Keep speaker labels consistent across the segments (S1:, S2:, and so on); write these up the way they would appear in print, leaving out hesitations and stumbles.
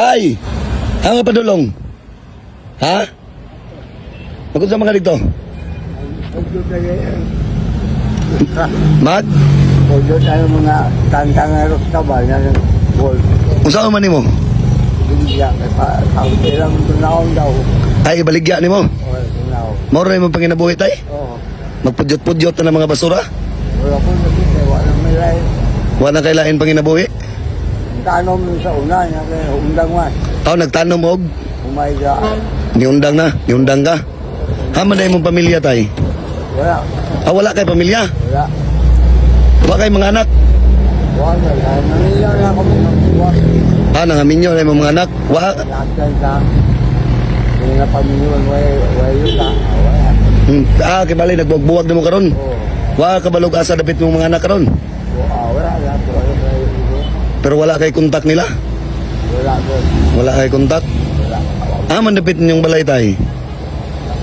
S1: Tay! Ang padulong? Ha? Magunsa mga dito? Mag?
S2: Pwede tayo mga tantang sa ba na ng bol.
S1: Unsa man nimo?
S2: Binigya kay pa ang ilang tunawon daw.
S1: Ay, ibaligya nimo.
S2: O tunaw.
S1: Mao ra imong panginabuhi, tay?
S2: Oo.
S1: Magpudyot-pudyot na ng mga basura?
S2: Wala ko nagkita, wala may lain.
S1: Wa na kay lain panginabuhi?
S2: Tanom nun sa una, niya kay undang man.
S1: Aw, nagtanom og
S2: Umay ga.
S1: niundang na, niundang ka. Ha man na imong pamilya, tay?
S2: Wala.
S1: Ah, wala kay pamilya?
S2: Wala.
S1: Wa kay mga anak?
S2: Wala. Nangiyaw na ako mga buwak.
S1: Ah, nangaminyo na imong mga anak. Wa
S2: Lahat yan sa hindi na pamilya, wala wala yun na. Wala.
S1: Ah, kay bali nagbuwag-buwag nimo karon.
S2: Oo.
S1: Wa ka balog asa dapit mong mga anak karon.
S2: Ah, wala. Wala. Wala.
S1: Pero wala kay kontak nila.
S2: Wala. Wala.
S1: Wala kay kontak.
S2: Wala.
S1: Ah, man dapit ninyong balay, tay.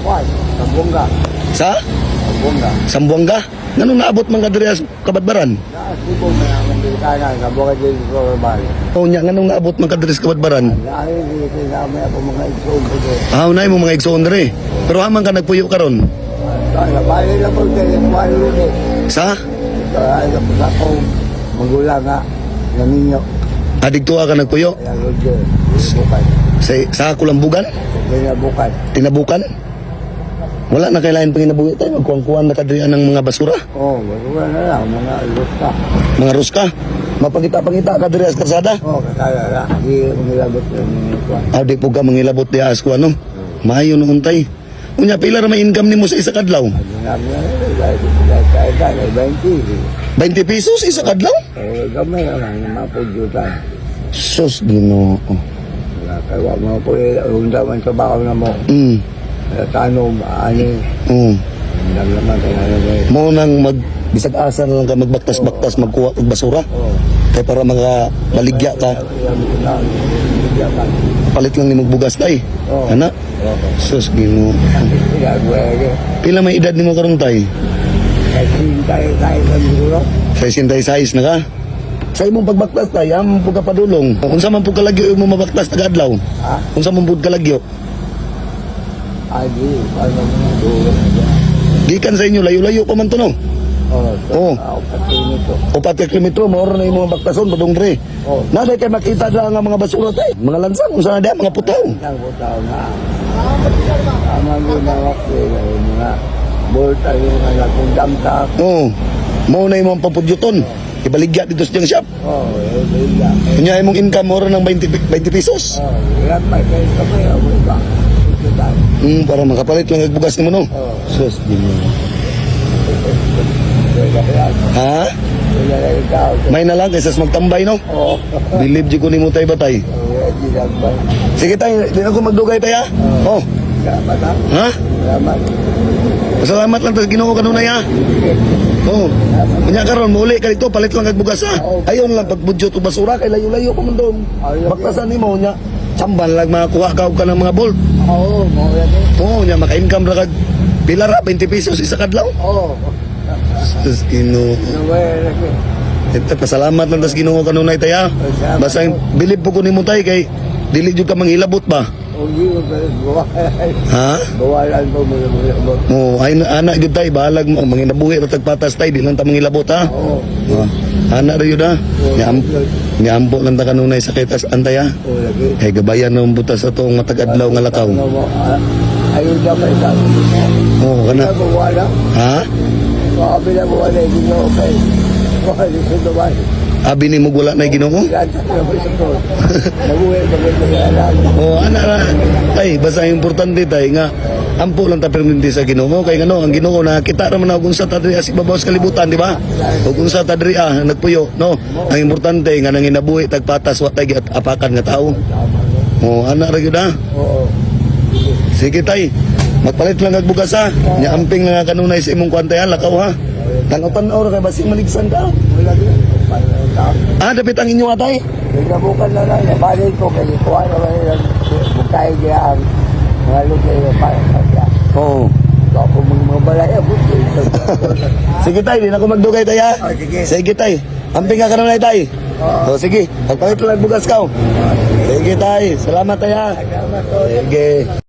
S2: Wala. Sabongga.
S1: Sa
S2: Sabongga.
S1: Sambuanga? Nganong naabot man ka diri sa Kabadbaran?
S2: Naasibo na ang Amerikana, nabuka din sa Robal.
S1: O nya, nganong naabot man ka diri sa Kabadbaran?
S2: Naay, dito na may ako mga igsoon ko doon.
S1: Ah, unay mo mga igsoon diri. Pero haman ka nagpuyo karon?
S2: Nabali lang po dito, kuwan ulit.
S1: Sa?
S2: Ay, sa akong magulang nga, naminyo.
S1: Ah, digtuwa ka nagpuyo?
S2: Kaya Roger, bukan.
S1: Sa Kulambugan?
S2: Kinabukan.
S1: Tinabukan? Wala na kailangan panginabuhi tayo. Magkuwang-kuwan na kadrian ng mga basura.
S2: Oo, oh, basura na lang, mga lusta.
S1: Mga ruska. Mapangita-pangita ka diri sa kalsada.
S2: Oo, oh, kasala na. Di umilabot ng mga kuwan.
S1: Ah, di po ka mangilabot di as ko ano. Maayo noon, tay. Unya, pila ra may income nimo sa isa kadlaw?
S2: Ano namin na rin, dahil kaya, 20.
S1: 20 pesos isa kadlaw?
S2: Eh, gamay naman, yung mga pudyutan.
S1: Sus, Ginoo.
S2: Wala, kaya wag mo po, undaman trabaho na mo. Tanom, ani, undang naman, kaya ano ba eh.
S1: Mo nang mag bisag asa na lang ka magbaktas-baktas magkuha og basura.
S2: Oo.
S1: Kay para mga baligya ka, palit lang nimo bugas, tay.
S2: Oo.
S1: Ana. Sus, Ginoo. Pila may edad nimo karon, tay? 66 na ka. Sa imong pagbaktas, tay, am pud ka padulong. Unsa man pud kalagyo imong mabaktas taga adlaw? Unsa man pud kalagyo? Gikan sa inyo layo-layo pa man to, no? Oo. 4 kilometro mao ra na imong baktason padung dre. Naday kay makita na nga mga basura, tay. Mga lansang unsa na diha, mga putaw. Oo. Mao na imong papudyuton. Ibaligya dito sa junk shop. Unya imong income mao ra ng 20 pesos. Para makapalit lang og bugas nimo, no. Sus, Ginoo. Ha? May na lang kaysa sa magtambay, no?
S2: Oo.
S1: Believe jud ko nimo, tay ba, tay? Sige tay, di na ko magdugay, tay, ha. Oh.
S2: Salamat ha.
S1: Ha?
S2: Salamat.
S1: Salamat lang ta sa Ginoo kanunay, ha. Oh. Unya karon muuli ka dito, palit lang kag bugas, ha. Ayon lang pagbudyot og basura kay layo-layo pa man doon. Baktasan nimo unya. Samban lang makakuha ka og kanang mga bolt.
S2: Oo, mo yan eh.
S1: Oo, unya maka-income ra kag pila ra, 20 pesos isa kadlaw.
S2: Oo.
S1: Sus, Ginoo.
S2: Naway lagi.
S1: Ito, pasalamat lang tas Ginoo kanunay, tay, ha. Basta bilib po ko nimo, tay, kay dili jud ka manghilabot ba.
S2: O di ko pa buwalan.
S1: Ha?
S2: Buwalan po mo mo.
S1: Oh, ay ana gyud, tay, bahalag mo manginabuhi ra tagpatas, tay, di lang ta mangilabot, ha.
S2: Oo.
S1: Oh, ana ra yun, ha. Niampo lang ta kanunay sa kitas antay, ha.
S2: Oo lagi.
S1: Kay gabayan na butas sa tong matag adlaw nga lakaw.
S2: Ano mo? Ayun na may sabi mo.
S1: Oo, kana.
S2: Buwalan.
S1: Ha?
S2: Sabi na buwalan Ginoo kay. Buwalan sa duman.
S1: Abi ni mo wala na Ginoo?
S2: Nabuhay ba ba
S1: Oh, ana ra. Tay, basta ang importante, tay, nga ampo lang ta perminti sa Ginoo kay ngano ang Ginoo nakita ra man og unsa ta diri sa ibabaw sa kalibutan, di ba? Ug unsa ta diri nagpuyo, no? Ang importante nga nanginabuhi tagpatas, wa tay apakan nga tao. Oh, ana ra gyud, ha.
S2: Oo.
S1: Sige tay, magpalit lang kag bugas, ha. Nya amping lang nga kanunay sa imong kwanta, ha, lakaw, ha. Tanaw-tanaw ra kay basing maligsan ka.
S2: Wala din.
S1: Ah, dapit ang inyo atay.
S2: Nagabukan na lang, nabalik ko kay kuha na lang yung bukay niya ang mga lugay na para sa siya.
S1: Oo.
S2: So ako mga balay ako.
S1: Sige tay, di na ako magdugay, tay, ha.
S2: Oh, sige.
S1: Sige tay. Amping nga kanunay, tay. O sige, pagpalit lang bugas ka. Sige, tay. Salamat, tay, ha.
S2: Salamat ko.
S1: Sige.